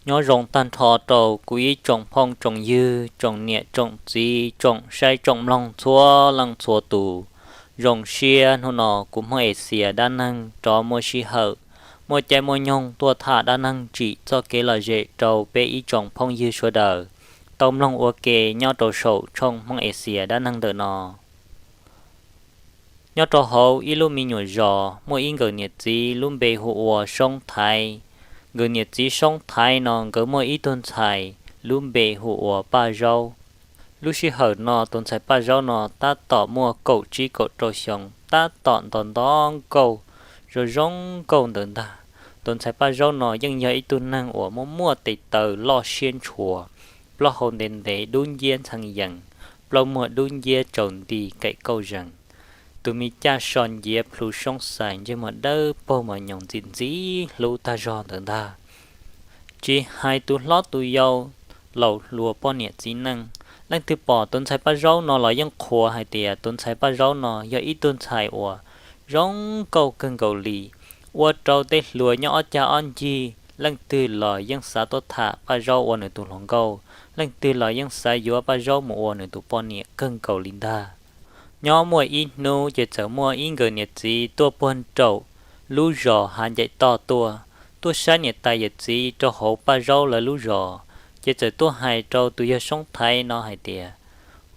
Nyob zoo tag nrho rau kuv ib tsoom phooj tsoom ywg, tsoom niam tsoom txiv, tsoom saib tsoom mloog txhua leej txhua tus. Zoo siab hnub no kuv Hmoob Axias dab neeg rov muaj sij hawm, muaj caij muaj nyoog tuaj tham dab neeg tsim txoj kev lom zem rau peb ib tsoom phooj ywg sawv daws tau mloog ua ke nyob rau saum tshooj Hmoob Axias dab neeg ntawm no. Nyob rau hauv ib lub me nyuam zos muaj ib nkawm niam txiv lub npe hu ua Soob Thaiv. Nkawm niam txiv Soob Thaiv no nkawd muaj ib tug ntxhais lub npe hu ua Paj Zaub. Lub sij hawm no tus ntxhais Paj Zaub no tab tom muaj kaum tsib kaum rau xyoo, tab tom nto nto nkauj, zoo zoo nkauj ntawd ntag. Tus ntxhais Paj Zaub no yeej yog ib tug neeg uas muaj muaj tes taw loj siab ntshua, plaub hau ntev ntev dub nciab ntxhee yees, plaub muag dub nciab tsaus nti kaim kauj zees. Tus me caj so nciav plhu soob xais, ntsej muag dawb paug mas nyoos ntxim ntxim hlub tag zog ntawd ntag. Tsis hais tus hlob tus yau, laus hluas poj niam txiv neej, leej twg pom tus ntxhais Paj Zaub no los yeej qhuas hais tias tus ntxhais Paj Zaub no yog ib tug ntxhais uas zoo nkauj kawg nkaus li, ua rau tej hluas nyob ob cag ob ncig leej twg los yeej xav tuaj tham Paj Zaub ua nws tus hluas nkauj, leej twg los yeej xav yuav Paj Zaub mus ua nws tus poj niam kawg nkaus li ntag. Nyob muaj ib hnub ces txawm muaj ib nkawm niam txiv tuaj puag nraum lub zos Hav Ncaim Toj tuaj, tuaj saib niam tais yawm txiv rau hauv Paj Zaub lawv lub zos, ces txawm tuaj hais rau tus yawg Soob Thaiv no hais tias,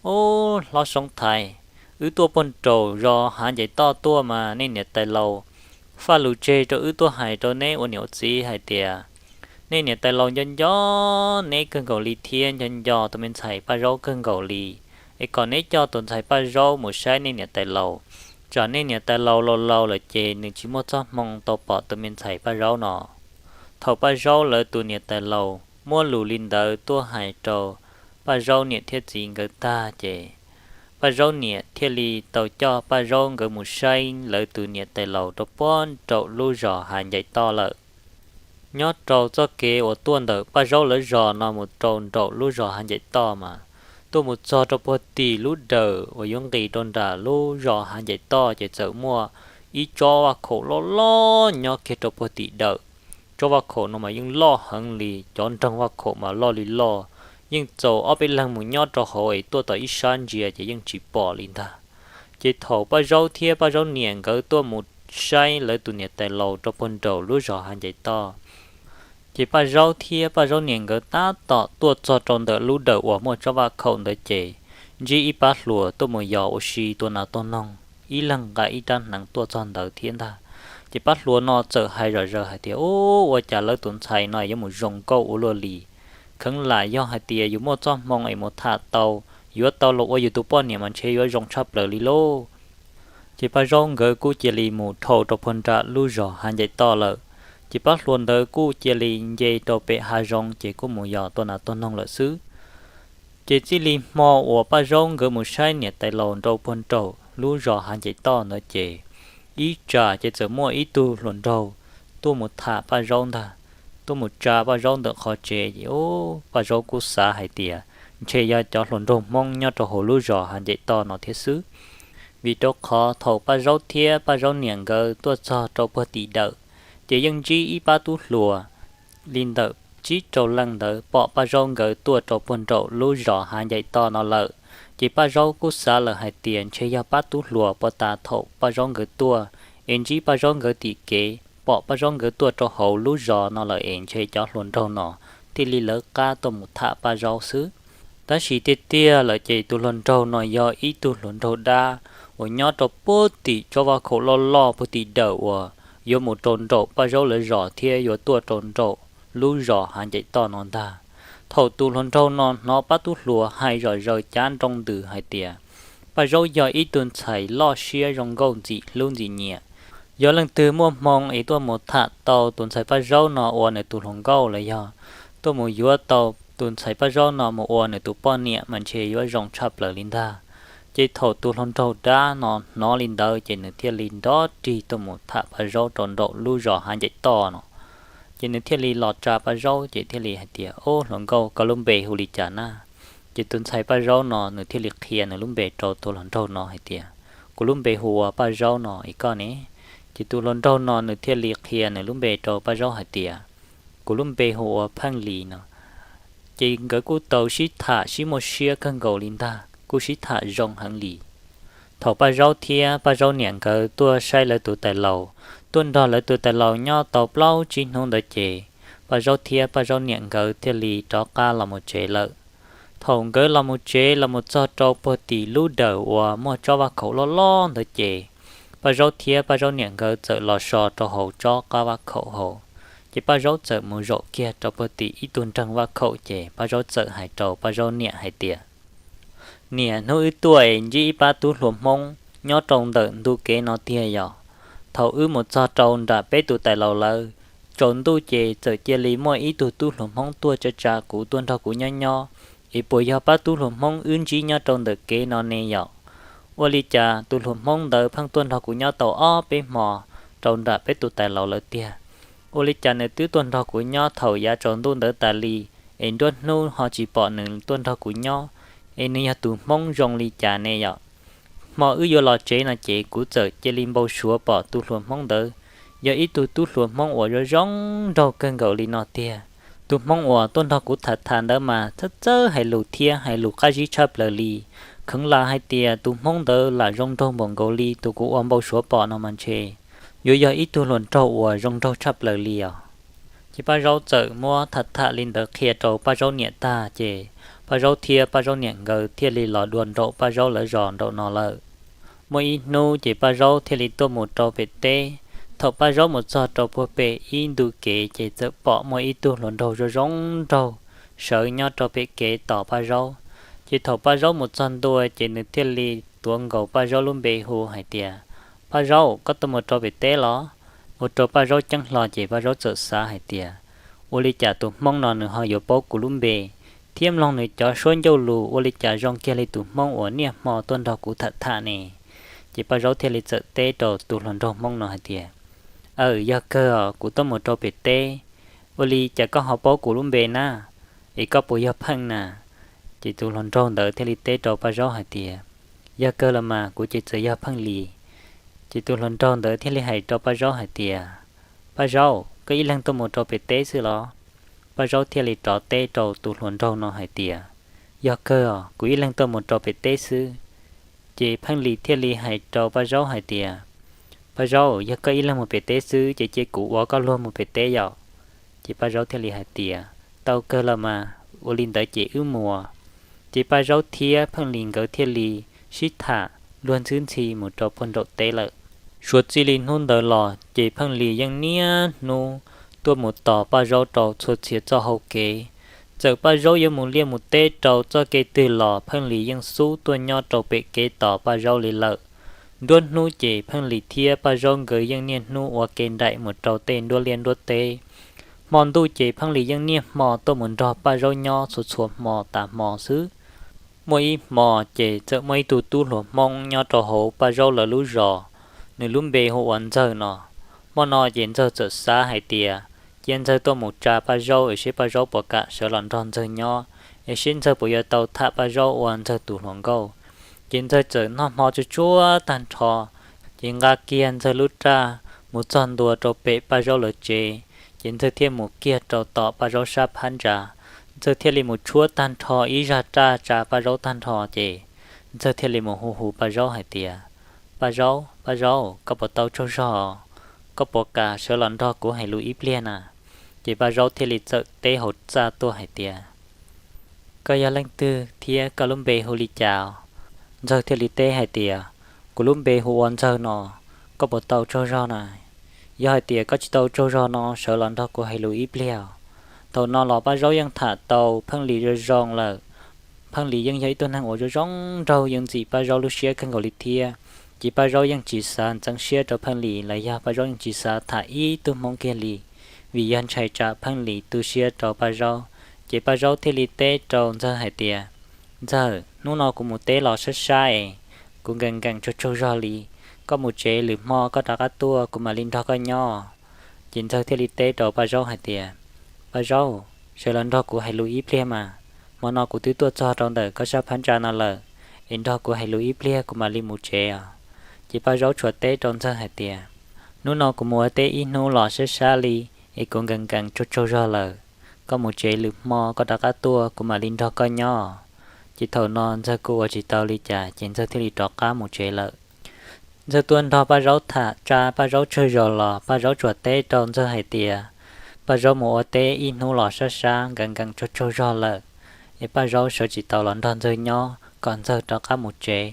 Ub, hlob Soob Thaiv, wb tuaj puag nraum zos Hav Ncaim Toj tuaj mas nej niam tais laus faj lus tseg rau wb tuaj hais rau neb ua niam ua txiv hais tias nej niam tais laus nco nco neb kawg nkaus li thiab nco nco tus me ntxhais Paj Zaub kawg nkaus li, es kom neb coj tus ntxhais Paj Zaub mus saib nej niam tais laus, tsam nej niam tais laus laus laus lawm ces nws tsis muaj txoj hmoo tau pom tus me ntxhais Paj Zaub no. Thaum Paj Zaub lawv tus niam tais laus muab lus li ntawd tuaj hais rau Paj Zaub niam thiab txiv nkawd tag ces Paj Zaub niam thiaj li tau coj Paj Zaub nkawd mus saib lawv tus niam tais laus rau puag nraum lub zos Hav Ncaim Toj lawm. Nyob rau txoj kev uas tuaj ntawm Paj Zaub lawv zos no mus rau nraum lub zos Hav Ncaim Toj mas tuaj mus txog rau puag tim lub dawm uas yuav nqis rau nram lub zos Hav Ncaim Toj ces txawm muaj ib tsob vaj khaum loj loj nyob kiag rau puag tim dawm. Tsob vaj khaum no mas yeej loj heev li, cov nroog vaj khaum mas loj li loj, yeej txaus ob peb leeg mus nyob rau hauv es tuaj tom ib sab ntsia ces yeej tsis pom li ntag. Ces thaum Paj Zaub thiab Paj Zaub niam nkawd tuaj mus saib lawv tus niam tais laus rau puag nraum lub zos Hav Ncaim Toj, ces Paj Zaub thiab Paj Zaub niam nkawd tab tom tuaj txog rau ntawm lub dawm uas muaj tsob vaj khaum ntawd ces ntsib ib pab hluas tuaj mus yos ua si tua nas tua noog, ib leeg nqa ib rab hneev tuaj txog ntawd thiab ntag. Ces pab hluas no txawm hais zom zaws hais tias, Ub, ua cas lawv tus ntxhais no yuav mus zoo nkauj ua luaj li? Kheev lam yog hais tias yus muaj txoj hmoo es mus tham tau, yuav tau los ua yus tus poj niam mas ntshe yuav zoo tshaj plaws li lauj. Ces Paj Zaub nkawd kuj cia li mus dhau rau puag nram lub zos Hav Ncaim Toj lawm. Ces pab hluas ntawd kuj cia li nce rau pem hav zoov ces kuj mus yos tua nas tua noog lawm xwb. Ces txij li hmo uas Paj Zaub nkawd mus saib niam tais laus rau puag nraum lub zos Hav Ncaim Toj ntawd ces ib tsam ces txawm muaj ib tug hluas nraug tuaj mus tham Paj Zaub ntag, tuaj mus tsa Paj Zaub ntawm qhov tsev ces Paj Zaub kuj xav hais tias ntshe yog cov hluas nraug Hmoob nyob rau hauv lub zos Hav Ncaim Toj no thiab xwb. Vim rau qhov thaum Paj Zaub thiab Paj Zaub niam nkawd tuaj txog rau puag tim dawm, ces yeej ntsib ib pab tub hluas li ntawm tsib rau leej ntawd pom Paj Zaub nkawd tuaj rau puag nraum lub zos Hav Ncaim Toj no lawm. Ces Paj Zaub kuj xav lawm hais tias ntshe yog pab tub hluas puag ta thaum Paj Zaub nkawd tuaj, es ntsib Paj Zaub nkawd tim kev pom Paj Zaub nkawd tuaj rau hauv lub zos no lawm es ntshe cov hluas nraug no thiaj li lawv qab tuaj mus tham Paj Zaub xwb. Tab sis tiag tiag lawm ces tus hluas nraug no yog ib tug hluas nraug dab uas nyob rau puag tim tsob vaj khaum loj loj puag tim dawm uas yuav mus rau nraum Paj Zaub lawv zos thiab yuav tuaj rau nraum lub zos Hav Ncaim Toj no ntag. Thaum tus hluas nraug no hnov pab tub hluas hais zom zaws cav nroo ntws hais tias Paj Zaub yog ib tug ntxhais loj siab zoo nkauj ntxim hlub ntxim nyiam. Yog leej twg muaj hmoo es tuaj mus tham tau tus ntxhais Paj Zaub no ua nws tus hluas nkauj los yog tuaj mus yuav tau tus ntxhais Paj Zaub no mus ua nws tus poj niam mas ntshe yuav zoo tshaj plaws li ntag. Ces thaum tus hluas nraug dab no hnov li ntawd ces nws thiaj li nrov rig tuaj mus tham Paj Zaub rau nraum lub zos Hav Ncaim Toj no. Ces nws thiaj li los tsa Paj Zaub ces thiaj li hais tias, Ob, hluas nkauj, koj lub npe hu li cas na? Ces tus ntxhais Paj Zaub no nws thiaj li qhia nws lub npe rau tus hluas nraug no hais tias, Kuv lub npe hu ua Paj Zaub no, es koj ne? Ces tus hluas nraug no nws thiaj li qhia nws lub npe rau Paj Zaub hais tias, kuv lub npe hu ua Pheej Lis no. Ces nkawd kuj tau sib tham sib muaj siab kawg nkaus li ntag, kuj sib tham zoo heev li. Thaum Paj Zaub thiab Paj Zaub niam nkawd tuaj saib lawv tus tais laus, tuaj nrog lawv tus tais laus nyob tau plaub tsib hnub ntawd ces Paj Zaub thiab Paj Zaub niam nkawd thiaj li rov qab los mus tsev lawm. Thaum nkawd los mus tsev los mus txog rau puag tim lub dawm uas muaj tsob vaj khaum loj loj ntawd ces Paj Zaub thiab Paj Zaub niam nkawd txawm los so rau hauv tsob qab vaj khaum hauv. Ces Paj Zaub txawm mus zaum kiag rau puag tim ib tug nreeg vaj khaum ces Paj Zaub txawm hais rau Paj Zaub niam hais tias, Niam, hnub wb tuaj es ntsib ib pab tub hluas Hmoob nyob rau ntawm ntu kev no tiag yom. Thaum wb mus txog rau nram peb tus tais laus lawv, tsaus ntuj ces txawm cia li muaj ib tug tub hluas Hmoob tuaj tsa tsa kuv tuaj nrog kuv nyob nyob, es puas yog pab tub hluas Hmoob wb ntsib nyob rau ntawm kev no ne yom? Ua li cas tus hluas Hmoob ntawd pheej tuaj nrog kuv nyob tau ob peb hmo rau nram peb tus tais laus lawv tiag? Ua li cas nws twb tuaj nrog kuv nyob thaum yav tsaus ntuj ntawd tas li, es nruab hnub ho tsis pom nws tuaj nrog kuv nyob, es nws yog tus Hmoob zoo li cas ne yom? Hmo wb yuav los tsev no ces kuv txawm cia li npau suav pom tus hluas Hmoob ntawd yog ib tug tub hluas Hmoob uas zoo zoo nraug kawg nkaus li no tiag. Tus Hmoob uas tuaj nrog kuv tham tham ntawd mas txawj txawj hais lus thiab hais lus qab zib tshaj plaws li. Kheev lam hais tias tus Hmoob ntawd lam zoo nraug npaum nkaus li tus kuv ua npau suav pom no mas ntshe yuav yog ib tug hluas nraug uas zoo nraug tshaj plaws li os. Ces Paj Zaub txawm muab tham tham li ntawd qhia rau Paj Zaub niam tag ces Paj Zaub thiab Paj Zaub niam nkawd thiaj li los dua nraum Paj Zaub lawv zos nraum no lawm. Muaj ib hnub ces Paj Zaub thiaj li tuaj mus rau pem teb. Thaum Paj Zaub mus txog rau puag pem ib ntu kev ces txawm pom muaj ib tug hluas nraug zoo zoo nraug sawv nyob rau pem kev tos Paj Zaub. Ces thaum Paj Zaub mus txog ntua ces nws thiaj li tuav nkaus Paj Zaub lub npe hu hais tias, Paj Zaub, koj tuaj mus rau pem teb los? Ua rau Paj Zaub ceeb hlo ces Paj Zaub txawm xav hais tias, ua li cas tus Hmoob no nws ho yuav paub kuv lub npe thiab mloog nws cov suab ncauj lus ua li cas zoo kiag li tus Hmoob uas niaj hmo tuaj nrog kuv tham tham ne? Ces Paj Zaub thiaj li txawm teb rau tus hluas nraug Hmoob no hais tias, Aw, yog kawg os, kuv tuaj mus rau pem teb. Ua li cas koj ho paub kuv lub npe na? Es koj puas yog Pheej na? Ces tus hluas nraug ntawd thiaj li teb rau Paj Zaub hais tias, Yog kawg los mas, kuv ces txawm yog Pheej Lis. Ces tus hluas nraug ntawd thiaj li hais rau Paj Zaub hais tias, Paj Zaub, koj ib leeg tuaj mus rau pem teb xwb los? Paj Zaub thiaj li rov teb rau tus hluas nraug no hais tias, Yog kawg os, kuv ib leeg tuaj mus rau pem teb xwb. Ces Pheej Lis thiaj li hais rau Paj Zaub hais tias, Paj Zaub, yog koj ib leeg mus pem teb xwb ces cia kuv ua koj luag mus pem teb yom. Ces Paj Zaub thiaj li hais tias, Tau kawg los mas, ua li ntawd ces wb mus. Ces Paj Zaub thiab Pheej Lis nkawd thiaj li sib tham luag ntxhwb ntxhi mus rau puag nraum teb lawm. Suav txij li hnub ntawd los ces Pheej Lis yeej niaj hnub tuaj mus tos Paj Zaub rau txhua txhia txoj hau kev. Txawm Paj Zaub yuav mus liaj mus teb rau txoj kev twg los Pheej Lis yeej xub tuaj nyob rau pem kev tos Paj Zaub li lawm. Nruab hnub ces Pheej Lis thiab Paj Zaub nkawd yeej niaj hnub ua ke nraim mus rau tej nruab liaj nruab teb. Hmo ntuj ces Pheej Lis yeej niaj hmo tuaj mus nrog Paj Zaub nyob txhua txhua hmo tas hmo xwb. Muaj ib hmo ces txawm muaj ib tug tub hluas Hmoob nyob rau hauv Paj Zaub lawv lub zos, nws lub npe hu ua Ntxawg no. Hmo no ces Ntxawg txawm xav hais tias, cia Ntxawg tuaj mus tsa Paj Zaub es seb Paj Zaub puas kam sawv los nrog Ntxawg nyob, es seb Ntxawg puas yuav tau tham Paj Zaub ua Ntxawg tus hluas nkauj. Ces Ntxawg txawm noj hmo tsuag tsuag tag nrho, ces nqa kiag Ntxawg lub raj mus txog ntua rau pem Paj Zaub lawv tsev, ces Ntxawg thiaj mus kiag rau tom Paj Zaub sab phab ntsa. Ntxawg thiaj li mus tshuab tag nrho ib zaj raj tsa Paj Zaub tag nrho ces Ntxawg thiaj li mus hu hu Paj Zaub hais tias, Paj Zaub, Paj Zaub, koj puas tau tsaug zog? Koj puas kam sawv los nrog kuv hais lus ib pliag na? Ces Paj Zaub thiaj li txawm teb hauv txaj tuaj hais tias, Koj yog leej twg thiab koj lub npe hu li cas? Ntxawg thiaj li teb hais tias, Kuv lub npe hu ua Ntxawg no, koj puas tau tsaug zog na? Yog hais tias koj tsis tau tsaug zog no sawv los nrog kuv hais lus ib pliag. Thaum no los Paj Zaub yeej tham tau Pheej Lis zoo zoo lawm. Pheej Lis yeej yog ib tug neeg uas zoo zoo nraug, yeej ntxim Paj Zaub lub siab kawg nkaus li thiab. Ces Paj Zaub yeej tsis xav ntxeev siab rau Pheej Lis los yog Paj Zaub yeej tsis xav tham ib tug Hmoob kiag li, vim yog ntshai tsam Pheej Lis tu siab rau Paj Zaub. Ces Paj Zaub thiaj li teb rau Ntxawg hais tias, Ntxawg, hnub no kuv mus teb los sab sab es kuv nkees nkees tsaug tsaug zog li. Koj mus tsev, lwm hmo koj rov qab tuaj kuv mam li nrog koj nyob. Ces Ntxawg thiaj li teb rau Paj Zaub hais tias, Paj Zaub, sawv los nrog kuv hais lus ib pliag mas. Hmo no kuv twb tuaj txog rau ntawm koj sab phab ntsa no lawm, es nrog kuv hais lus ib pliag kuv mam li mus tsev os. Ces Paj Zaub tsuas teb rau Ntxawg hais tias, Hnub no kuv mus ua teb ib hnub los sab sab li, es kuv nkees nkees tsaug tsaug zog lawm. Koj mus tsev, lwm hmo koj rov qab tuaj kuv mam li nrog koj nyob. Ces thaum no Ntxawg kuj ua tsis tau li cas ces Ntxawg thiaj li rov qab mus tsev lawm. Ntxawg tuaj nrog Paj Zaub tham, tsa Paj Zaub tsawg zaus los Paj Zaub tsuas teb rau Ntxawg hais tias Paj Zaub mus ua teb ib hnub los sab sab, nkees nkees tsaug tsaug zog lawm, es Paj Zaub sawv tsis tau los nrog Ntxawg nyob, kom Ntxawg rov qab mus tsev,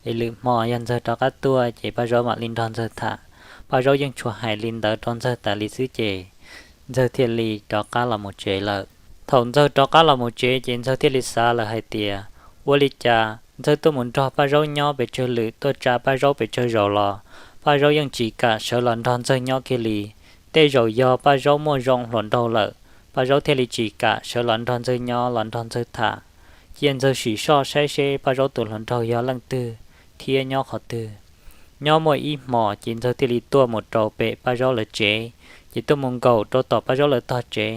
es lwm hmo yog Ntxawg rov qab tuaj ces Paj Zaub mam li nrog Ntxawg tham. Paj Zaub yeej tsuas hais li ntawd rau Ntxawg tas li xwb ces Ntxawg thiaj li rov qab los mus tsev lawm. Thaum Ntxawg rov qab los mus tsev ces Ntxawg thiaj li xav lawm hais tias, ua li cas Ntxawg tuaj mus nrog Paj Zaub nyob pes tsawg lwm, tuaj tsa Paj Zaub pes tsawg zaus los Paj Zaub yeej tsis kam sawv los nrog Ntxawg nyob kiag li. Tej zaum yog Paj Zaub muaj zoo hluas nraug lawm, Paj Zaub thiaj li tsis kam sawv los nrog Ntxawg nyob, los nrog Ntxawg tham. Cia Ntxawg sim soj saib seb Paj Zaub tus hluas nraug yog leej twg thiab nyob qhov twg. Nyob muaj ib hmos ces Ntxawg thiaj li tuaj mus rau pem Paj Zaub lawv tsev, ces tuaj mus nkaum rau tom Paj Zaub lawv tog tsev.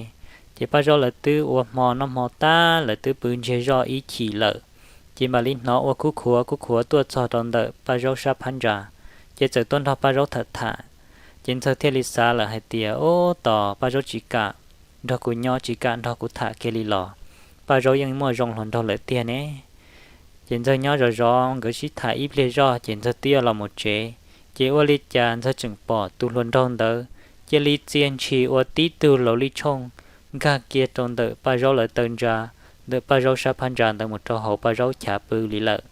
Ces Paj Zaub lawv twb ua hmo noj hmo tag, lawv twb pw ntsiag zoj ib chim lawm. Ces mam li hnov ua khuv khuav khuv khuav tuaj txog rau ntawm Paj Zaub sab phab ntsa, ces txawm tuaj nrog Paj Zaub tham tham. Ces Ntxawg thiaj li xav lawm hais tias, ub, tos Paj Zaub tsis kam nrog kuv nyob, tsis kam nrog kuv tham kiag li los Paj Zaub yeej muaj zoo hluas nraug lawm tiag ne. Ces Ntxawg nyob zov zov nkawd sib tham ib pliag zoj ces Ntxawg twb yuav los mus tsev. Ces ua li cas Ntxawg tseem pom tus hluas nraug ntawd cia li txia ntshis ua tib tug laus lij tshooj nkag kiag rau ntawm Paj Zaub lawv taw ntsa, ntawm Paj Zaub sab phab ntsa ntawd mus rau hauv Paj Zaub chav pw li lawm.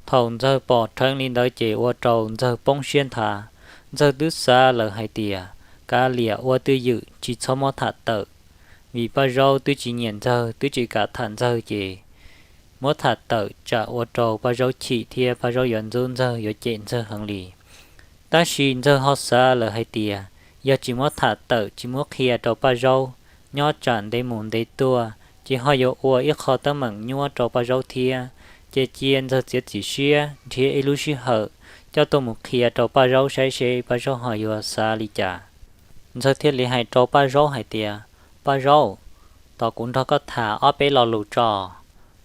Thaum Ntxawg pom rheev li ntawd ces ua rau Ntxawg poob siab nthav. Ntxawg twb xav lawm hais tias, kav liam, ua twj ywm tsis txhob muab tham tawm, vim Paj Zaub twb tsis nyiam Ntxawg, twb tsis kam tham Ntxawg ces muab tham tawm tsam ua rau Paj Zaub chim thiab Paj Zaub yuav ntxub Ntxawg, yuav cem Ntxawg heev li. Tab sis Ntxawg ho xav lawm hais tias, yog tsis muab tham tawm, tsis muab qhia rau Paj Zaub, nyob tsam ntev mus ntev tuaj ces ho yuav ua ib qho teeb meem nyuaj rau Paj Zaub thiab. Ces cia Ntxawg txiav txim siab nrhiav ib lub sij hawm coj tuaj mus qhia rau Paj Zaub saib seb Paj Zaub ho yuav xav li cas. Ntxawg thiaj li hais rau Paj Zaub hais tias, Paj Zaub, tos kuv nrog koj tham ob peb lo lus tso.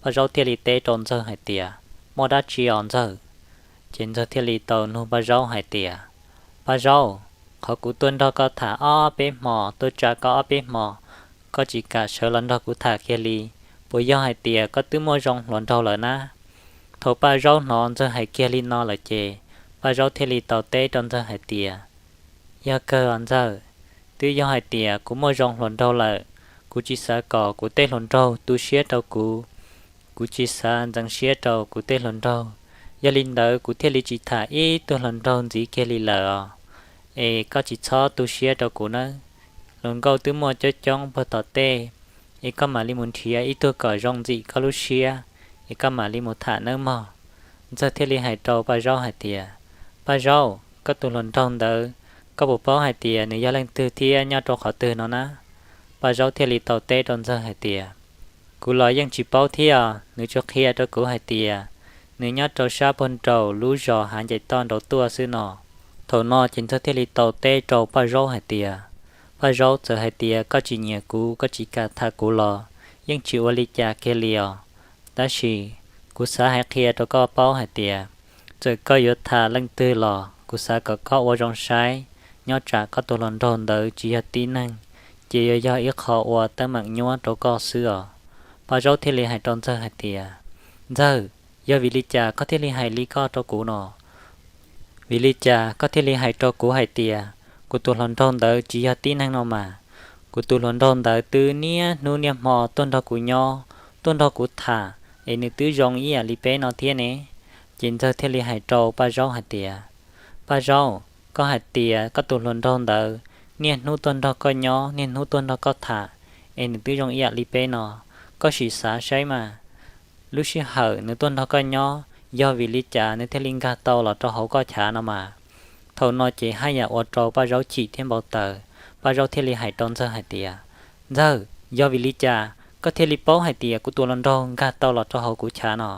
Paj Zaub thiaj li teb rau Ntxawg hais tias, muaj dab tsi os Ntxawg? Ces Ntxawg thiaj li tau nug Paj Zaub hais tias, Paj Zaub, qhov kuv tuaj nrog koj tham ob peb hmo, tuaj tsa koj ob peb hmo, koj tsis kam sawv los nrog kuv tham kiag li, puas yog hais tias koj twb muaj zoo hluas nraug lawm na? Thaum Paj Zaub hnov Ntxawg hais kiag li no lawm ces Paj Zaub thiaj li tau teb rau Ntxawg hais tias, yog kawg os Ntxawg, twb yog hais tias kuv muaj zoo hluas nraug lawm, kuv tsis xav kom kuv tej hluas nraug tu siab rau kuv, kuv tsis xav ntxeev siab rau kuv tej hluas nraug. Yog li ntawd kuv thiaj li tsis tham ib tug hluas nraug ntxiv kiag li lawm os. Es koj tsis txhob tu siab rau kuv nawb. Hluas nkauj twb muaj coob coob puag tom tej, es koj mam li mus nrhiav ib tug kom zoo ntxim koj lub siab, es koj mam li mus tham nawb mog. Ntxawg thiaj li hais rau Paj Zaub hais tias, Paj Zaub, koj tus hluas nraug ntawd, koj puas paub hais tias nws yog leej twg thiab nyob rau qhov twg no na? Paj Zaub thiaj li tau teb rau Ntxawg hais tias, kuv los yeej tsis paub thiab, nws tsuas qhia rau kuv hais tias nws nyob rau sab puag nraum lub zos Hav Ncaim Toj nraud tuaj xwb no. Thaum no ces Ntxawg thiaj li tau teb rau Paj Zaub hais tias, Paj Zaub, txawm hais tias koj tsis nyiam kuv, koj tsis kam tham kuv los yeej tsis ua li cas kiag li os. Tab sis kuv xav hais qhia rau koj paub hais tias, txawm koj yuav tham leej twg los kuv xav kom koj ua zoo saib, nyob tsam koj tus hluas nraug ntawd tsis yog tib neeg, ces yuav yog ib qho ua teeb meem nyuaj rau koj xwb os. Paj Zaub thiaj li hais rau Ntxawg hais tias, Ntxawg, yog vim li cas koj thiaj li hais li koj rau kuv no? Vim li cas koj thiaj li hais rau kuv hais tias kuv tus hluas nraug ntawd tsis yog tib neeg no mas? Kuv tus hluas nraug ntawd twb niaj hnub niaj hmo tuaj nrog kuv nyob, tuaj nrog kuv tham, es nws twb zoo ib yam li peb no thiab ne. Ces Ntxawg thiaj li hais rau Paj Zaub hais tias, Paj Zaub, koj hais tias koj tus hluas nraug ntawd niaj hnub tuaj nrog koj nyob, niaj hnub tuaj nrog koj tham, es nws twb zoo ib yam li peb no. Koj sim xav saib mas, lub sij hawm nws tuaj nrog koj nyob, yog vim li cas nws thiaj li nkag tau los rau hauv koj chav no mas? Thaum no ces haj yam ua rau Paj Zaub chim thiab npau taws. Paj Zaub thiaj li hais rau Ntxawg hais tias, Ntxawg, yog vim li cas koj thiaj li paub hais tias kuv tus hluas nraug nkag tau los rau hauv kuv chav no?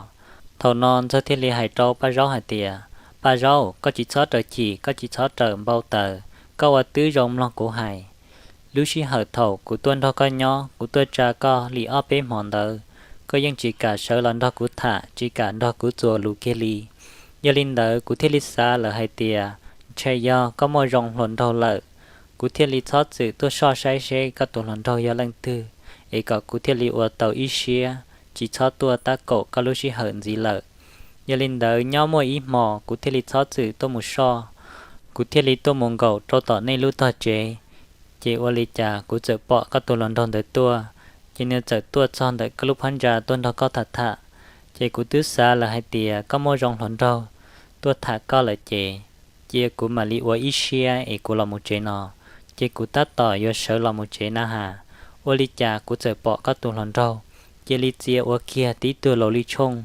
Thaum no Ntxawg thiaj li hais rau Paj Zaub hais tias, Paj Zaub, koj tsis txhob rawm chim, koj tsis txhob rawm npau taws, koj ua twb zoo mloog kuv hais. Lub sij hawm thaum kuv tuaj nrog koj nyob, kuv tuaj tsa koj li ob peb hmo ntawd, koj yeej tsis kam sawv los nrog kuv tham, tsis kam nrog kuv txuas lus kiag li. Yog li ntawd kuv thiaj li xav lawm hais tias ntshe yog koj muaj zoo hluas nraug lawm, kuv thiaj li txhob txwm tuaj soj saib seb koj tus hluas nraug yog leej twg, es kom kuv thiaj li ua tau ib siab tsis txhob tuaj tab kaum koj lub sij hawm ntxiv lawm. Yog li ntawd nyob muaj ib hmos kuv thiaj li txhob txwm tuaj mus soj, kuv thiaj li tuaj mus nkaum rau tom nej lub tog tsev. Ces ua li cas kuv txawm pom koj tus hluas nraug ntawd tuaj, ces nws txawm tuaj txog ntawm koj lub phab ntsa tuaj nrog koj tham tham. Ces kuv twb xav lawm hais tias koj muaj zoo hluas nraug tuaj tham koj lawm ces cia kuv mam li ua ib siab es kuv los mus tsev no, ces kuv tab tom yuav sawv los mus tsev na has, ua li cas kuv txawm pom koj tus hluas nraug cia li txia ua kiag tib tug laus li tshooj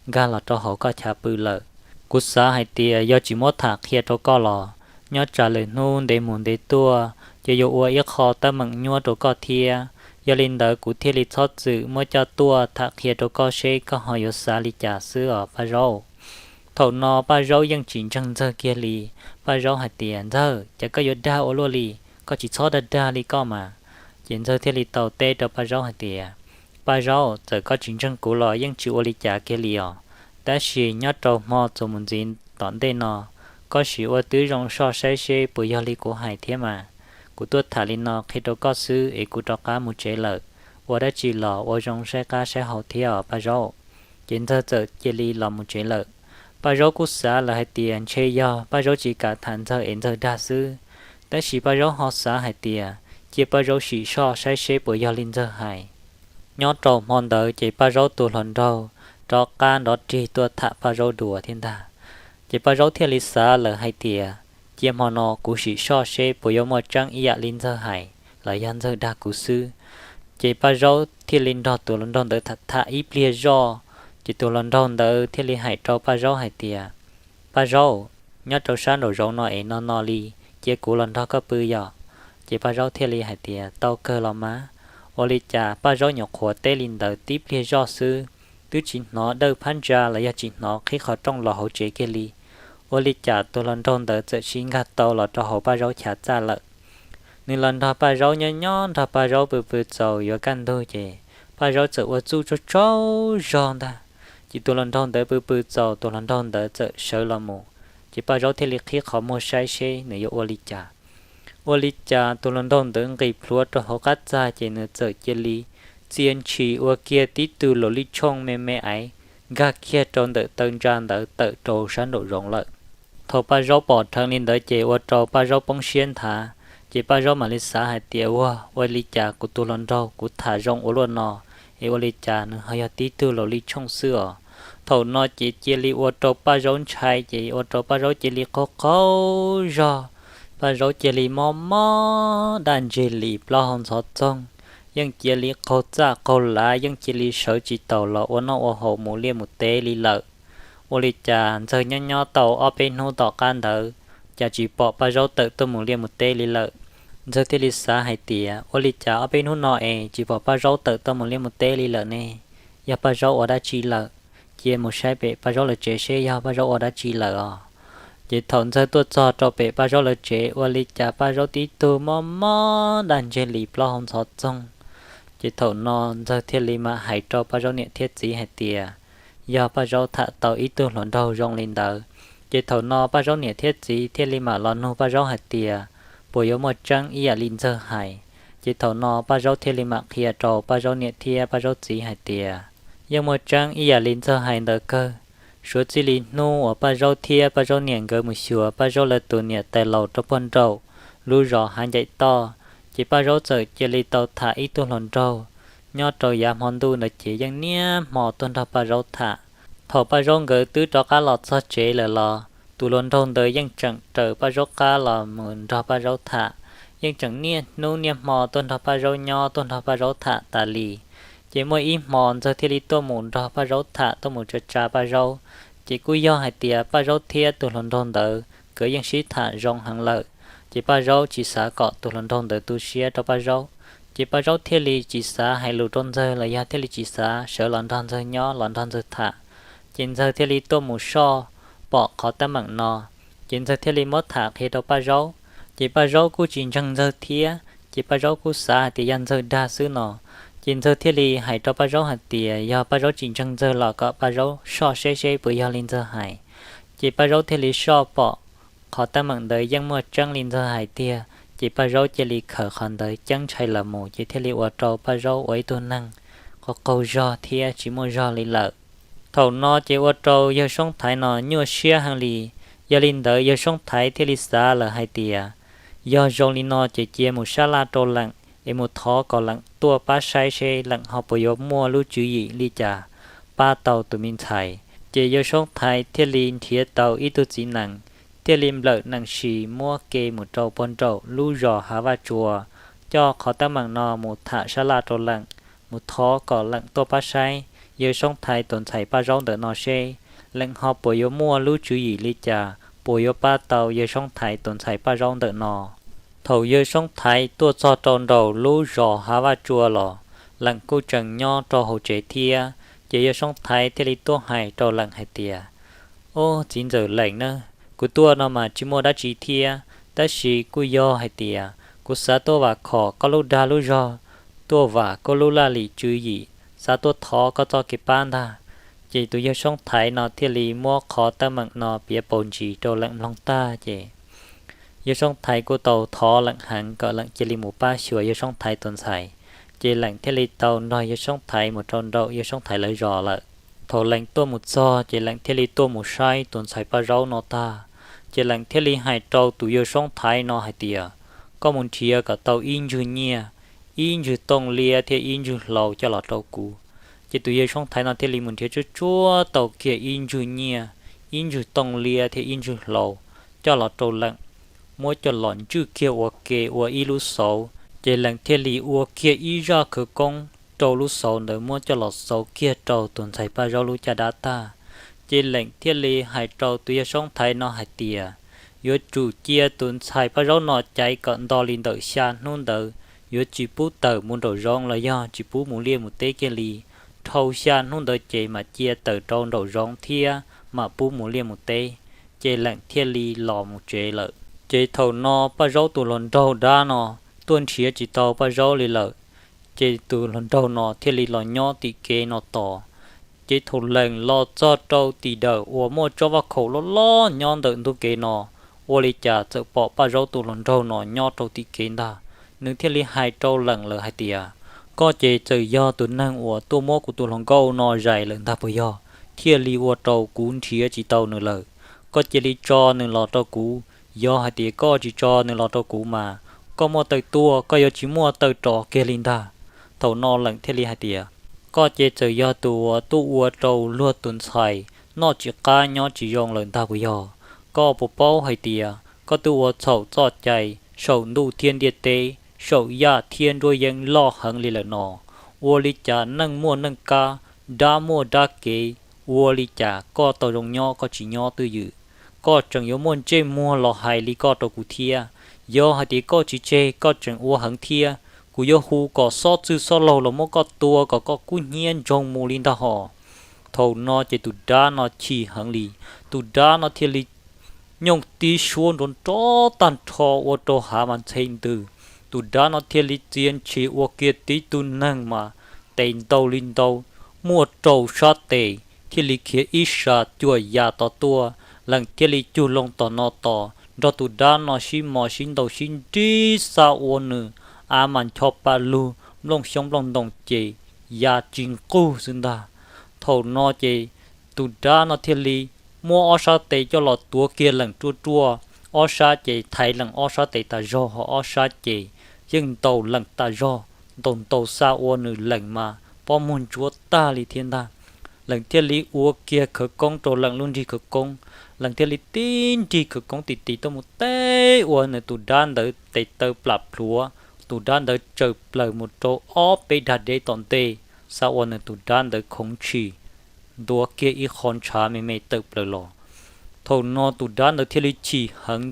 nkag los rau hauv koj chav pw lawm. Kuv xav hais tias yog tsis muab tham qhia rau koj los nyob tsam lwm hnub ntev mus ntev tuaj ces yuav ua ib qho teeb meem nyuaj rau koj thiab. Yog li ntawd kuv thiaj li txhob txwm muab coj tuaj tham qhia rau koj seb koj ho yuav xav li cas xwb os Paj Zaub. Thaum no Paj Zaub yeej tsis ntseeg Ntxawg kiag li. Paj Zaub hais tias, Ntxawg, cas koj yuav dag ua luaj li, koj tsis txhob dag dag li koj mas. Ces Ntxawg thiaj li tau teb rau Paj Zaub hais tias, Paj Zaub, txawm koj tsis ntseeg kuv los yeej tsis ua li cas kiag li os, tab sis nyob rau hmo txuas mus ntxiv tom ntej no, koj sim ua tib zoo soj saib seb puas yog li kuv hais thiab mas. Kuv tuaj tham li no qhia rau koj xwb es kuv rov qab mus tsev lawm. Ua dab tsi los ua zoo saib qab saib hau thiab os Paj Zaub. Ces Ntxawg txawm cia li los mus tsev lawm. Paj Zaub kuj xav lawm hais tias ntshe yog Paj Zaub tsis kam tham Ntxawg es Ntxawg dag xwb, tab sis Paj Zaub ho xav hais tias cia Paj Zaub sim soj saib seb puas yog li Ntxawg hais. Nyob rau hmo ntawd ces Paj Zaub tus hluas nraug rov qab nrov rig tuaj tham Paj Zaub dua thiab ntag. Ces Paj Zaub thiaj li xav lawm hais tias cia hmo no kuv sim soj seb puas yuav muaj tseeb ib yam li Ntxawg hais los yog Ntxawg dag kuv xwb. Ces Paj Zaub thiaj li nrog tus hluas nraug ntawd tham tham ib pliag zoj, ces tus hluas nraug ntawd thiaj li hais rau Paj Zaub hais tias, Paj Zaub, nyob rau sab nraum zoov no es no no li, cia kuv los nrog koj pw yom. Ces Paj Zaub thiaj li hais tias, Tau kawg los mas. Ua li cas Paj Zaub nyuam qhuav teb li ntawd tib pliag zoj xwb, twb tsis hnov dawj phab ntsa los yog tsis hnov qhib qhov rooj los hauv tsev kiag li. Ua li cas tus hluas nraug ntawd txawm sib nkag tau los rau hauv Paj Zaub chav txaj lawm. Nws los nrog Paj Zaub nyob nyob nrog Paj Zaub pw pw txaus yuav kaj ntug ces Paj Zaub txawm ua txuj tsaug tsaug zog ntag. Ces tus hluas nraug ntawd pw pw txaus tus hluas nraug ntawd txawm sawv los mus, ces Paj Zaub thiaj li qhib qhov muag saib seb nws yuav ua li cas. Ua li cas tus hluas nraug ntawd nqis plhuav rau hauv qab txaj ces nws txawm cia li txia ntshis ua kiag tib tug laus li tshooj me me aiv nkag kiag rau ntawm taw ntsa ntawd tawm rau sab nraum zoov lawm. Thaum Paj Zaub pom dheev li ntawd ces ua rau Paj Zaub poob siab nthav, ces Paj Zaub mam li xav hais tias, Ua, ua li cas kuv tus hluas nraug kuv tham zoo ua luaj no, es ua li cas nws ho yog tib tug laus li tshooj xwb os? Thaum no ces cia li ua rau Paj Zaub ntshai ces ua rau Paj Zaub cia li qaug qaug zog. Paj Zaub cia li mob mob daj ntseg li plaub hau ntxhov txoog, yeej cia li qaug txaj qaug lav, yeej cia li sawv tsis taus los ua noj ua haus mus liaj mus teb li lawm. Ua li cas Ntxawg nyob nyob tau ob peb hnub tom qab ntawd, cas tsis pom Paj Zaub tawm tuaj mus liaj mus teb li lawm. Ntxawg thiaj li xav hais tias, Ua li cas ob peb hnub no es tsis pom Paj Zaub tawm tuaj mus liaj mus teb li lawm ne? Yog Paj Zaub ua dab tsi lawm? Cia mus saib pem Paj Zaub lawv tsev seb yog Paj Zaub ua dab tsi lawm os. Ces thaum Ntxawg tuaj txog rau pem Paj Zaub lawv tsev, ua li cas Paj Zaub tib tug mob mob daj ntseg li plaub hau ntxhov txoog. Ces thaum no Ntxawg thiaj li mam hais rau Paj Zaub niam thiab txiv hais tias, Yog Paj Zaub tham tau ib tug hluas nraug zoo li ntawd. Ces thaum no Paj Zaub niam thiab txiv thiaj li mam los nug Paj Zaub hais tias, Puas yuav muaj tseeb ib yam li Ntxawg hais? Ces thaum no Paj Zaub thiaj li mam qhia rau Paj Zaub niam thiab Paj Zaub txiv hais tias, Yeej muaj tseeb ib yam li Ntxawg hais ntawd kawg. Suav txij li hnub uas Paj Zaub thiab Paj Zaub niam nkawd mus xyuas Paj Zaub lawv tus niam tais laus rau puag nraum lub zos Hav Ncaim Toj, ces Paj Zaub txawm cia li tau tham ib tug hluas nraug. Nyob rau yav hmo ntuj ntawd ces yeej niaj hmo tuaj nrog Paj Zaub tham. Thaum Paj Zaub nkawd twb rov qab los txog tsev lawm los tus hluas nraug ntawd yeej tseem raws Paj Zaub qab los mus nrog Paj Zaub tham, yeej tseem niaj hnub niaj hmo tuaj nrog Paj Zaub nyob tuaj nrog Paj Zaub tham tas li. Ces muaj ib hmo Ntxawg thiaj li tuaj mus nrog Paj Zaub tham, tuaj mus tsa tsa Paj Zaub. Ces kuj yog hais tias Paj Zaub thiab tus hluas nraug ntawd nkawd yeej sib tham zoo heev lawm, ces Paj Zaub tsis xav kom tus hluas nraug ntawd tu siab rau Paj Zaub. Ces Paj Zaub thiaj li tsis xav hais lus rau Ntxawg los yog thiaj li tsis xav sawv los nrog Ntxawg nyob los nrog Ntxawg tham. Ces Ntxawg thiaj li tuaj mus soj pom qhov teeb meem no, ces Ntxawg thiaj li muab tham qhia rau Paj Zaub. Ces Paj Zaub kuj tsis ntseeg Ntxawg thiab, ces Paj Zaub kuj xav hais tias yog Ntxawg dag xwb no. Ces Ntxawg thiaj li hais rau Paj Zaub hais tias yog Paj Zaub tsis ntseeg Ntxawg los kom Paj Zaub soj seb seb puas yog li Ntxawg hais. Ces Paj Zaub thiaj li soj pom qhov teeb meem ntawd yeej muaj tseeb li Ntxawg hais tiag. Ces Paj Zaub cia li khaws qhov ntawd ceeb ntshai los mus, ces thiaj li ua rau Paj Zaub ua ib tug neeg qaug qaug zog thiab tsis muaj zog li lawm. Thaum no ces ua rau yawg Soob Thaiv no nyuaj siab heev li. Yog li ntawd yawg Soob Thaiv thiaj li xav lawm hais tias, yog zoo li no ces cia mus sab laj rau Leem es mus thov kom Leem tuaj pab saib seb Leem ho puas yuav muaj lub tswv yim li cas pab tau tus me ntxhais. Ces yawg Soob Thaiv thiaj li nrhiav tau ib tug txiv nees, thiaj li nplawm nees si muab ke mus rau puag nraum lub zos Hav Vaj Tsua, coj qhov teeb meem no mus tham sab laj rau Leem, mus thov kom Leem tuaj pab saib yawg Soob Thaiv tus ntxhais Paj Zaub ntawm no seb Leem ho puas yuav muaj lub tswv yim li cas, puas yuav pab tau yawg Soob Thaiv tus ntxhais Paj Zaub ntawm no. Thaum yawg Soob Thaiv tuaj txog rau nraum lub zos Hav Vaj Tsua los, Leem kuj tseem nyob rau hauv tsev thiab. Ces yawg Soob Thaiv thiaj li tuaj hais rau Leem hais tias, Ub, txiv ntxawm Leem na, kuv tuaj no mas tsis muaj dab tsi thiab, tab sis kuj yog hais tias kuv xav tuaj vam khom koj lub dag lub zog, tuaj vam koj lub laj lim tswv yim, xav tuaj thov koj txoj kev pab ntag. Ces tus yawg Soob Thaiv no thiaj li muab qhov teeb meem no piav paus ntsis rau Leem mloog tag ces yawg Soob Thaiv kuj tau thov Leem heev kom Leem cia li mus pab xyuas yawg Soob Thaiv tus ntxhais. Ces Leem thiaj li tau nrog yawg Soob Thaiv mus rau nraum yawg Soob Thaiv lawv zos lawm. Thaum Leem tuaj mus txog ces Leem thiaj li tuaj mus saib tus ntxhais Paj Zaub no tag, ces Leem thiaj li hais rau tus yawg Soob Thaiv no hais tias, koj mus nrhiav kom tau ib ntswg nyiaj, ib ntswg tooj liab thiab ib ntswg hlau coj los rau kuv. Ces tus yawg Soob Thaiv no thiaj li mus nrhiav tsuab tsuab tau kiag ib ntswg nyiaj, ib ntswg tooj liab thiab ib ntswg hlau coj los rau Leem, muab coj los ntswj kiag ua ke ua ib lub xauv. Ces Leem thiaj li ua kiag ib zaj khawv koob rau lub xauv ntawd muab coj los xauv kiag rau tus ntxhais Paj Zaub lub caj dab tag. Ces Leem thiaj li hais rau tus yawg Soob Thaiv no hais tias, yuav tsum cia tus ntxhais Paj Zaub no caiv kom nto li ntawm xya hnub ntawd, yuav tsis pub tawm mus nraum zoov los yog tsis pub mus liaj mus teb kiag li. Dhau xya hnub ntawd ces mam cia tawm rau nraum zoov thiab mam pub mus liaj mus teb. Ces Leem thiaj li los mus tsev lawm. Ces thaum no Paj Zaub tus hluas nraug dab no tuaj nrhiav tsis tau Paj Zaub li lawm, ces tus hluas nraug no thiaj li los nyob tim kev no tos. Ces thaum Leem los txog rau tim dawm uas muaj tsob vaj khaum loj loj nyob ntawm ntug kev no, ua li cas txawm pom Paj Zaub tus hluas nraug no nyob rau tim kev ntag. Nws thiaj li hais rau Leem lawm hais tias, koj ces txawm yog tus neeg uas tuaj muab kuv tus hluas nkauj no zais lawm ntag puas yog, thiaj li ua rau kuv nrhiav tsis tau nws lawm. Koj cia li tso nws los rau kuv. Yog hais tias koj tsis tso nws los rau kuv mas koj muaj taw tuaj, koj yuav tsis muaj taw rov kiag li ntag. Thaum no Leem thiaj li hais tias, koj ces txawm yog tus uas tuaj ua rau luag tus ntxhais noj tsis qab nyob tsis zoo lawm ntag puas yog? Koj puas paub hais tias koj twb ua txhaum txoj cai saum ntuj thiab ntiaj teb, saum yaj thiab nruab yeeb loj heev li lawm no? Ua li cas neeg muaj neeg kab, dab muaj dab kev, ua li cas koj tau zoo nyob koj tsis nyob twj ywm? Koj tseem yuav muaj ntsej muag los hais li koj rau kuv thiab. Yog hais tias koj tsis tseg koj tseem ua heev thiab, kuv yuav hu kom xob txwg xob laug los muab koj tua kom koj kub hnyiab ntsoog mus li ntag hos. Thaum no ces tus dab no chim heev li, tus dab no thiaj li nyooj tib suab nrov nrov tag nrho ua rau hav mas ntxhe ntws. Tus dab no thiaj li txia ntshis ua kiag tib tug neeg mas tes ntau li ntau, muaj rau sab tes, thiaj li khiav ib sab cuaj ya tom tuaj. Leem thiaj li cug loo tom no tos nrog tus dab no sib mos sib ntaus sib nrig xa ua nws av mas ncho pa lug, nplooj xyoob nplooj ntoo ces ya tsis nqug xwb ntag. Thaum no ces tus dab no thiaj li muab ob sab tes coj los tuav kiag Leem ruaj ruaj, ob sab ces thaiv Leem ob sab tes tas zog, ho ob sab ces yeej ntaus Leem tas zog, ntaus ntaus xa ua nws Leem mas pob muag ntsuab tag li thiab ntag. Leem thiaj li ua kiag khawv koob rau Leem lub nrig khawv koob. Leem thiaj li tib nrig khawv koob tis tis tuaj mus teb ua nws tus dab ntawd tes taw plam plhuav, tus dab ntawd tsawm plaws mus rau ob peb dag deb tom ntej, xa ua nws tus dab ntawd khoov tshim, ntuav kiag ib qho ntshav me me tawm plaws los. Thaum no tus dab ntawd thiaj li chim heev,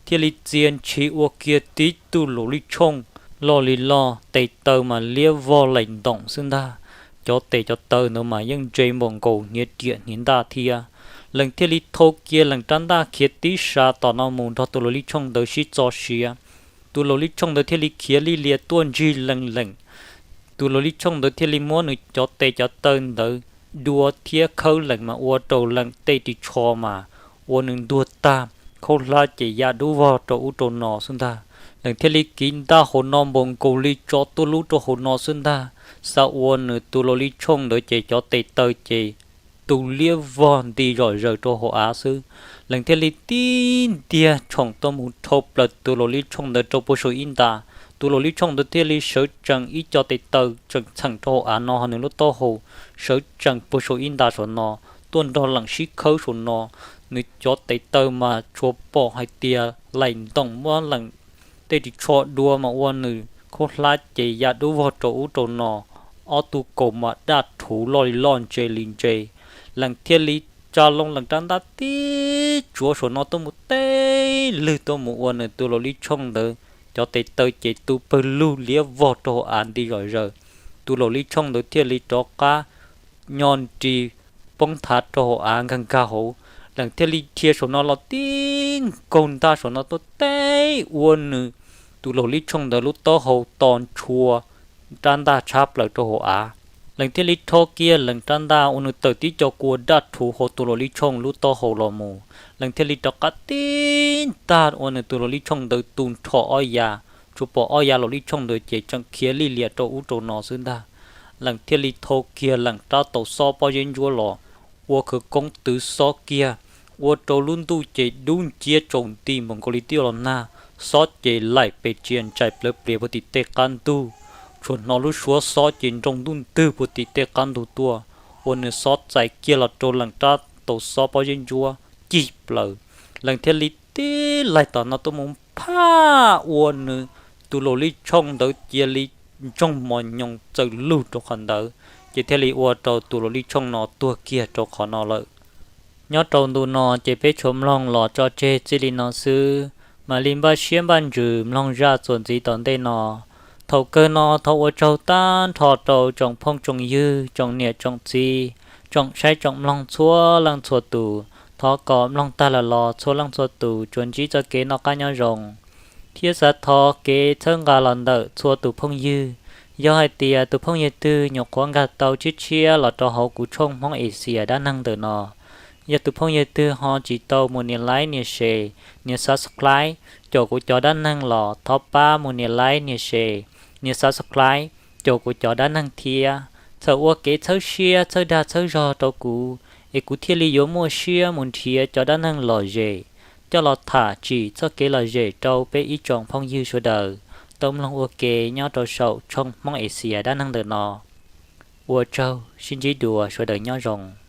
thiaj li txia ntshis ua kiag tib tug luv lij tshooj loj li loj, tes taw mas liab vog laim ntoom xwb ntag. Cov tes cov taw ntawd mas yeej ntse npaum nkaus hniav riam hniav ntaj thiab. Leem thiaj li thau kiag Leem rab ntaj khiav tib sab tom no mus nrog tus luv lij tshooj ntawd sib txo siab. Tus luv lij tshooj ntawd thiaj li khiav li lias tuaj ntsig Leem Leem. Tus luv lij tshooj ntawd thiaj li muab nws cov tes cov taw ntawd dua thiab khawb Leem mas ua rau Leem tej ris tsho mas ua nws ntuag tag, khaub hlab ces ya dub vog rau ub rau no xwb ntag. Leej thiaj li kiv ntaj hauv no npaum nkaus li tso tuaj lub rau hauv no xwb ntag. Xav ua nws tus Laus Lij Tshooj ntawd ces cov tes taw ces tu liab vog nti zom zaws rau hauv av xwb. Leej thiaj li tib ntiag tshoom tuaj mus rhau plaws tus Laus Lij Tshooj ntawd rau puag saum ib nta. Tus Laus Lij Tshooj ntawd thiaj li sawv tsees ib co tes taw tseem txheem rau hauv av no, ho nws lub taub hau sawv tsees puag saum ib nta saum no, tuaj nrog leej sib khawb saum no. Nws cov tes taw mas tsuas pom hais tias laim ntoos muab leej tej ris tsho dua mas ua nws khaub hlab ces ya dub vog rau ub rau no. Ob tug kaus mas daj rhuv loj li loj ntse li ntse. Leej thiaj li tsa loo leej rab ntaj tib tsuav saum no tuaj mus teb lwg tuaj mus ua nws tus Laus Lij Tshooj ntawd cov tes taw ces tu pawg lug liab vog rau hauv av nti zom zaws. Tus Laus Lij Tshooj ntawd thiaj li rov qab nyo nris poob thav rau hauv av nkag nkag hauv. Leej thiaj li dhia saum no los tib nkaug ntaj saum no tuaj teb ua nws tus Laus Lij Tshooj ntawd lub taub hau to ntshua rab ntaj tshab plaws rau hauv av. Leej thiaj li rho kiag leej rab ntaj ua nws tawm tib co kua daj rhuv hauv tus Laus Lij Tshooj lub taub hau los mus. Leej thiaj li rov qab tib ntaj ua nws tus Laus Lij Tshooj ntawd tu nrho ob yav, tsuas pom ob yav Laus Lij Tshooj ntawd ces tseem khiav lij lias rau ub rau no xwb ntag. Leej thiaj li thau kiag leej rab taus xob pob zeb ntsuab los, ua khawv koob twv xob kiag, ua rau lub ntuj ces dub nciab tsaus nti npaum nkaus li twb yuav los nag. Xob ces laim pes tsia ntsais plawv plias puag tim tej qab ntug, tsuas hnov lub suab xob ces nroo ntuj ntwg puag tim tej qab ntug tuaj, ua nws xob txais kiag los rau leej rab taus xob pob zeb ntsuab cig plaws. Leej thiaj li tib laig tom no tuaj mus phaj ua nws tus Laus Lij Tshooj ntawd cia li ntsoog mos nyoos txawm lug rau qhov ntawd, ces thiaj li ua rau tus Laus Lij Tshooj no tuag kiag rau qhov no lawm. Nyob rau ntu no ces peb tshuav mloog los tso tseg txij li no xwb, mam li npaj siab npaj ntsws mloog zaj txuas ntxiv tom ntej no. Thaum kawg no thov ua tsaug tag nrho rau tsoom phooj tsoom ywg, tsoom niam tsoom txiv, tsoom saib tsoom mloog txhua leej txhua tus. Thov kom mloog tag lawm los txhua leej txhua tus tsuas ntsib txoj kev noj qab nyob zoo, thiab xav thov kev txhawb nqa los ntawm txhua tus phooj ywg. Yog hais tias tus phooj ywg twg nyuam qhuav nkag tau tshiab tshiab los rau hauv kuv tshooj Hmoob Asia dab neeg ntawm no, yog tus phooj ywg twg ho tsis tau mus nias like nias share nias subscribe caum kuv cov dab neeg los thov pab mus nias like nias share nias subscribe caum kuv cov dab neeg thiab. Txhawm ua kev txhawb siab txhawb dag txhawb zog rau kuv, es kuv thiaj li yuav muaj siab mus nrhiav cov dab neeg lom zem coj los tham tsim txoj kev lom zem rau peb ib tsoom phooj ywg sawv daws tau mloog ua ke nyob rau saum tshooj Hmoob Asia dab neeg ntawm no. Ua tsaug, sib ntsib dua, sawv daws nyob zoo.